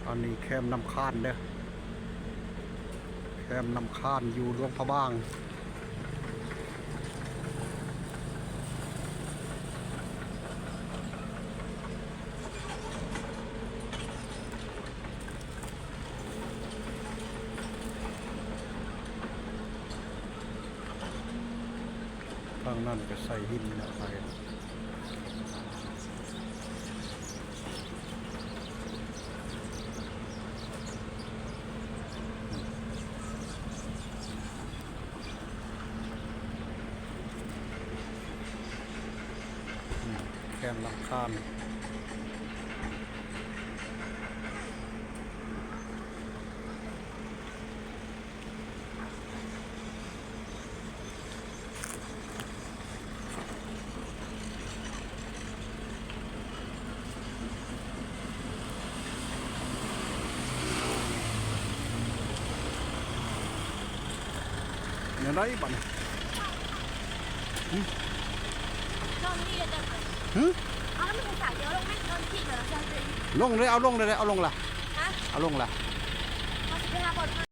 ອັນນີ້ແຄມນ້ຳຄານເດີ້ ແຄມນ້ຳຄານຢູ່ຫຼວງພະບາງ. ທາງນັ້ນກໍໃສ່ຫີນນະ ໄປ ແຄມນ້ຳຄານ. ແນວໃດບັດນີ້? ຫຶ? ຫຶ? ລົງເລີຍ ເອົາລົງເລີຍ ເອົາລົງລະ ເອົາລົງລະ.